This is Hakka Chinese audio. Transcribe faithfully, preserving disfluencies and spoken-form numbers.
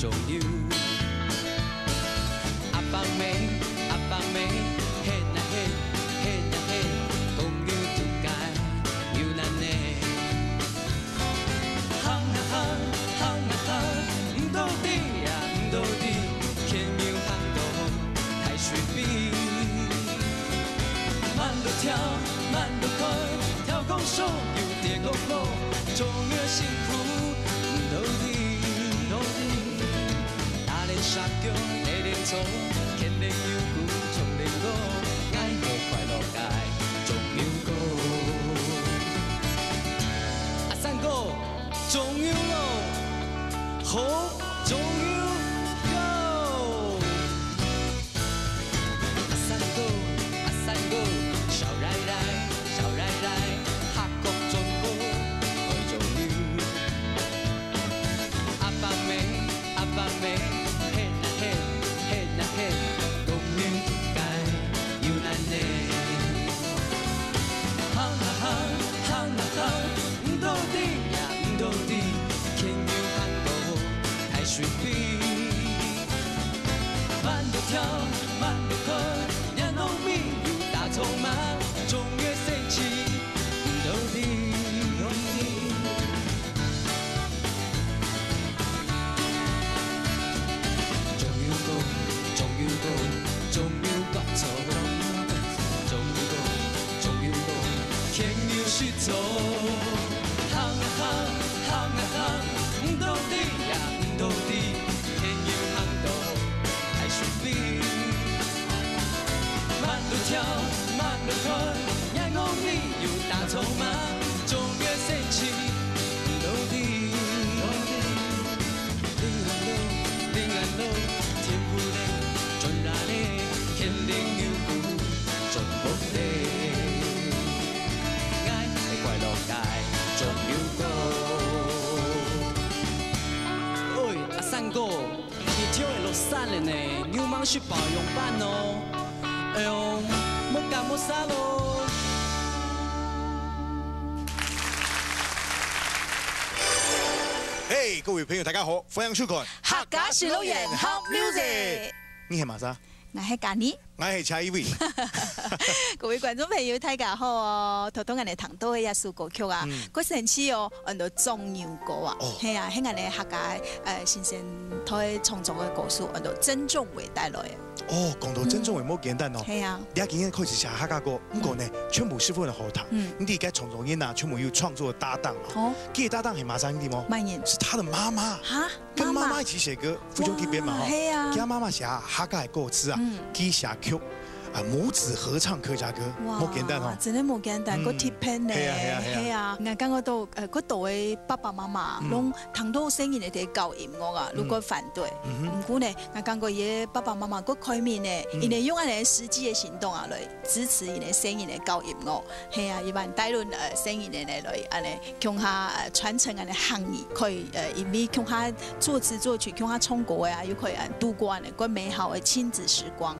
中牛。阿爸姆，阿爸姆，嘿呐嘿，嘿呐嘿，公牛肚个牛奶奶。行啊行，行啊行，毋到底啊，毋到底，牽牛行到大水邊。慢路跳，慢路開，跳公所，又跌公路，中牛辛苦，毋到底，毋到底。 打練沙腳，練練草，牽練牛牯，衝練歌，𠊎好快樂个中牛哥。阿三哥，中牛咯，好，中牛哥。阿三哥，阿三哥，笑來來，笑來來，哈角中國，愛中牛。 阿爸姆，阿爸姆，嘿呐嘿，嘿呐嘿，公牛肚个牛奶奶。行啊行，行啊行，毋到底呀，毋到底，牽牛行到大水邊。慢路跳，慢路開，若農民又打草蜢，中牛生氣，毋到底，毋到底。 中牛哥，中牛哥，中牛角草。中牛哥，中牛哥，牽牛食草。行啊行，行啊行，毋到底呀，毋到底，牽牛行到大樹邊。慢路跳，慢路開，若農民又打草蜢，中牛生氣，毋到底。 喂，阿三哥，日頭會落山了呢，你有吂食飽用飯哦？哎喲，莫搞莫煞咯。嘿，各位朋友，大家好，歡迎收看客家十六園Hot Music。你係麼儕？𠊎係Kani。𠊎係Chai Win。各位觀眾朋友，大家好哦！頭頭𠊎等聽到个這首歌曲啊，嗯。過神奇哦，安到中牛歌啊。哦。係啊，係𠊎等客家，呃，新生代創作个歌手，安到曾仲偉帶來个。哦，講到曾仲偉無簡單哦。係啊。你今日開始寫客家歌，毋過呢，全部十分个好聽。嗯。你這個創作人啊，全部有創作搭檔啊。哦。佢个搭檔係麼儕你知無？麼人？是他的媽媽。哈？ 跟媽媽一起寫歌，哇，非常特別嘛吼。係啊。佢媽媽寫客家个歌詞啊，嗯。佢寫曲，啊，母子合唱客家歌，哇，無簡單吼。真个無簡單，嗯。閣特別呢。係啊，係啊，係啊。係啊，𠊎感覺到，呃，閣多个爸爸媽媽，嗯。攏聽到細人仔在搞音樂啊，嗯。攏閣反對。嗯哼。毋過呢，𠊎感覺佢个爸爸媽媽閣開明呢，嗯。佢等用恁呢實際个行動啊，來支持佢等細人仔搞音樂。係啊，佢還帶領，呃，細人仔呢，來恁呢 共下，呃，傳承恁呢行業，可以，呃，因為共下作詞作曲，共下唱歌个啊，又可以，呃，度過恁呢過美好个親子時光。